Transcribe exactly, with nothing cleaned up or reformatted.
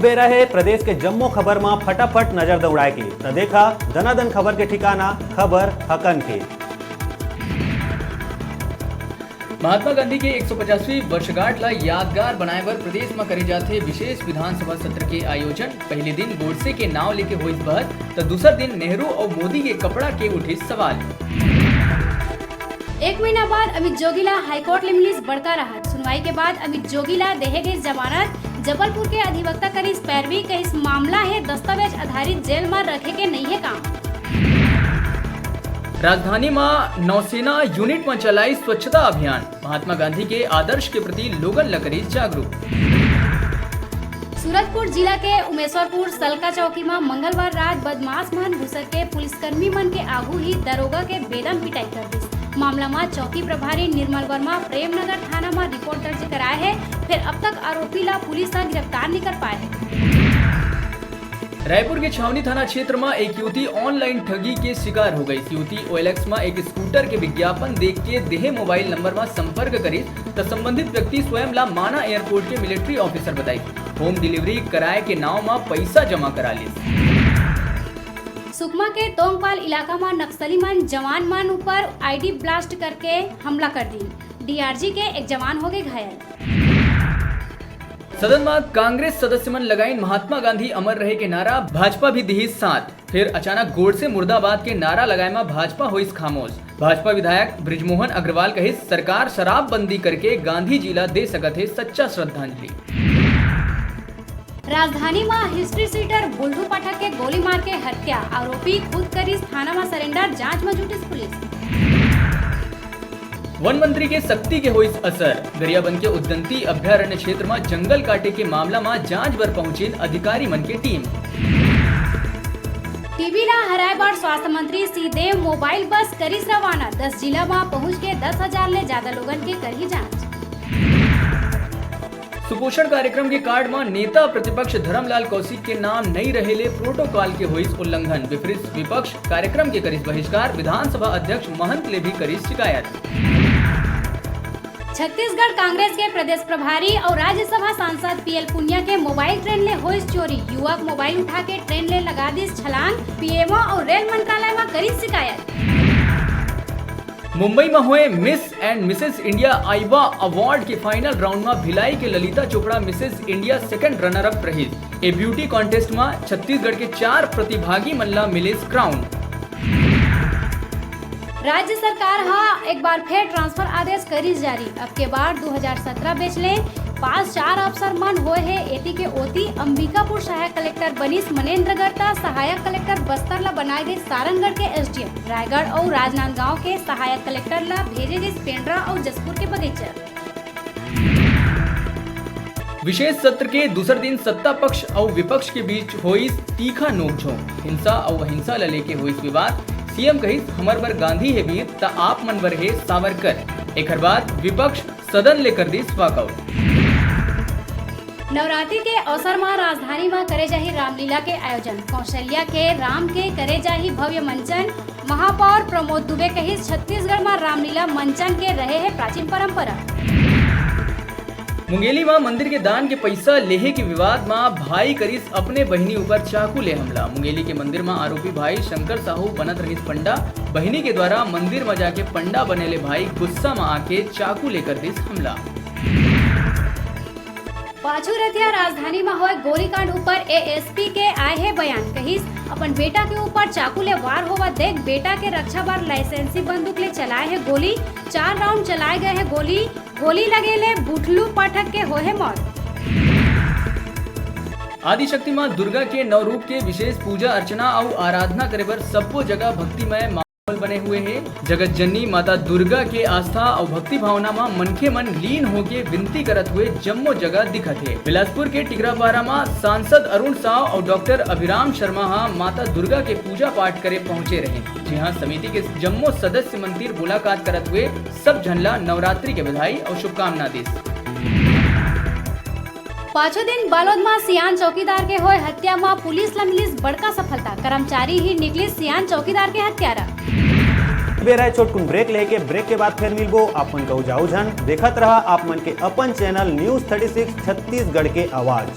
बेरा हे प्रदेश के जम्मो खबर म फटाफट नजर दौड़ाए के, त देखा दनादन खबर के ठिकाना, खबर हकन के। महात्मा गांधी के एक सौ पचासवीं वर्षगांठ ला यादगार बनाए बर प्रदेश म करे जाथे विशेष विधानसभा सत्र के आयोजन। पहले दिन गोडसे के नाव लेके होइस बहस, त दूसर दिन नेहरू अउ मोदी के कपड़ा के उठिस सवाल। एक महीना बाद अमित जोगी ला हाईकोर्ट ले मिलिस बड़का राहत। सुनवाई के बाद अमित जोगी ला देहे गइस जमानत। जबलपुर के अधिवक्ता करिस पैरवी, कहिस मामला हे दस्तावेज आधारित, जेल म रखे के नइ हे काम। राजधानी म नौसेना यूनिट म चलाइस स्वच्छता अभियान। महात्मा गांधी के आदर्श के प्रति लोगन ल करिस जागरूक। सूरजपुर जिला के उमेश्वरपुर सलका चौकी म मंगलवार रात बदमाश मन घुसर के पुलिसकर्मी मन के आगू ही दरोगा के बेदम पिटाई कर दिस। मामला म चौकी प्रभारी निर्मल वर्मा प्रेमनगर थाना म रिपोर्ट दर्ज कराए हे, फेर अब तक आरोपी ला पुलिस ह गिरफ्तार नइ कर पाए हे। रायपुर के छावनी थाना क्षेत्र म एक युवती ऑनलाइन ठगी के शिकार हो गई। युवती ओएलएक्स म एक स्कूटर के विज्ञापन देख के देहे मोबाइल नंबर म संपर्क करिस, त संबंधित व्यक्ति स्वयं ला माना एयरपोर्ट के मिलिट्री ऑफिसर बताई। होम डिलीवरी कराए के नाव म पैसा जमा करा लिस। सुकमा के तोंगपाल इलाका म नक्सली मन जवान मन ऊपर आईडी ब्लास्ट करके हमला कर दी। डीआरजी के एक जवान हो गए घायल। सदन म कांग्रेस सदस्य मन लगाइन महात्मा गांधी अमर रहे के नारा, भाजपा भी दिहिस साथ। फिर अचानक गोडसे मुर्दाबाद के नारा लगाए म भाजपा होइस खामोश। भाजपा विधायक बृजमोहन अग्रवाल कहिस, सरकार शराबबंदी करके गांधी जी ला दे सकत हे सच्चा श्रद्धांजलि। राजधानी म हिस्ट्री शीटर बुल्टू पाठक के गोली मार के हत्या, आरोपी खुद करिस थाना म सरेंडर, जांच म जुटिस पुलिस। वन मंत्री के सख्ती के होइस असर। गरियाबंद के उद्दंती अभयारण्य क्षेत्र म जंगल काटे के मामला म जांच बर पहुंचिन अधिकारी मन के टीम। टीबी ला हराए बर स्वास्थ्य मंत्री सिंहदेव मोबाइल बस करिस रवाना। दस जिला म पहुंच के दस हजार ले ज्यादा लोगन के करही जांच। सुपोषण कार्यक्रम के कार्ड म नेता प्रतिपक्ष धरमलाल कौशिक के नाम नइ रहे ले प्रोटोकॉल के होइस उल्लंघन। विपरीत विपक्ष कार्यक्रम के करिस बहिष्कार, विधानसभा अध्यक्ष महंत ले भी करिस शिकायत। छत्तीसगढ़ कांग्रेस के प्रदेश प्रभारी अउ राज्यसभा सांसद पीएल पुनिया के मोबाइल ट्रेन ले होइस चोरी। युवक मोबाइल उठा के ट्रेन ले लगा दिस छलांग। पीएमओ अउ रेल मंत्रालय म करिस शिकायत। मुंबई म होए मिस एंड मिसेस इंडिया आईवा अवार्ड के फाइनल राउंड म भिलाई के Lalita Chopra Mrs India second runner up रहिस। ए ब्यूटी कॉन्टेस्ट म छत्तीसगढ़ के चार प्रतिभागी मन ला मिलिस क्राउन। राज्य सरकार ह एक बार फेर ट्रांसफर आदेश करिस जारी। अब के बार दू हजार सत्रह बैच ले पास चार अफसर मन होए हे एती के ओती। अंबिकापुर सहायक कलेक्टर बनिस मनेंद्रगढ़, त सहायक कलेक्टर बस्तर ला बनाए गइस सारंगढ़ के एसडीएम। रायगढ़ अउ राजनांदगांव के सहायक कलेक्टर ला भेजे गइस पेंड्रा अउ जशपुर के बगीचर। विशेष सत्र के दूसर दिन सत्ता पक्ष अउ विपक्ष के बीच होइस तीखा नोकझोंक। हिंसा अउ अहिंसा ल लेके होइस विवाद। सीएम कहिस, "हमर बर गांधी हे वीर, त आप मन बर हे सावरकर।" एखर बाद विपक्ष सदन ले कर दिस वॉकआउट। नवरात्रि के अवसर म राजधानी म करे जाही रामलीला के आयोजन। कौशल्या के राम के करे जाही भव्य मंचन। महापौर प्रमोद दुबे कहिस, छत्तीसगढ़ म रामलीला मंचन के रहे हे प्राचीन परंपरा। मुंगेली म मंदिर के दान के पइसा लेहे के विवाद म भाई करिस अपने बहिनी ऊपर चाकू ले हमला। मुंगेली के मंदिर म आरोपी भाई शंकर साहू बनत रहिस पंडा। बहिनी के द्वारा मंदिर म जाके पंडा बने ले भाई गुस्सा म आके चाकू ले कर दिस हमला। पाछू रतिहा राजधानी म होए गोलीकांड ऊपर एएसपी के आए हे बयान, कहिस, अपन बेटा के ऊपर चाकू ले वार होवत देख बेटा के रक्षा बर लाइसेंसी बंदूक ले चलाए हे गोली। चार राउंड चलाए गए हे गोली। गोली लगे ले बुठलू पाठक के होए हे मौत। आदिशक्ति मां दुर्गा के नौ रूप के विशेष पूजा अर्चना अउ आराधना करे बर सब्बो जगह भक्तिमय माहौल बने हुए हे। जगत जननी माता दुर्गा के आस्था अउ भक्ति भावना म मनखे मन लीन होके विनती करत हुए जम्मो जगह दिखत हे। बिलासपुर के टिकरापारा म सांसद अरुण साव अउ डॉक्टर अभिराम शर्मा ह माता दुर्गा के पूजा पाठ करे पहुंचे रहे, जिहां समिति के जम्मो सदस्य मन तीर मुलाकात करत हुए सब झन ला नवरात्रि के बधाई अउ शुभकामना दिस। पाछू दिन बालोद म सियान चौकीदार के होय हत्या म पुलिस ल मिलिस बड़का सफलता। कर्मचारी ही निकलिस सियान चौकीदार के हत्यारा। बेरा हे छोटकुन ब्रेक लेके, ब्रेक के बाद फेर मिलबो। आप मन कहू जाऊ झन, देखत रहा आप मन के अपन channel news thirty six Chhattisgarh के आवाज।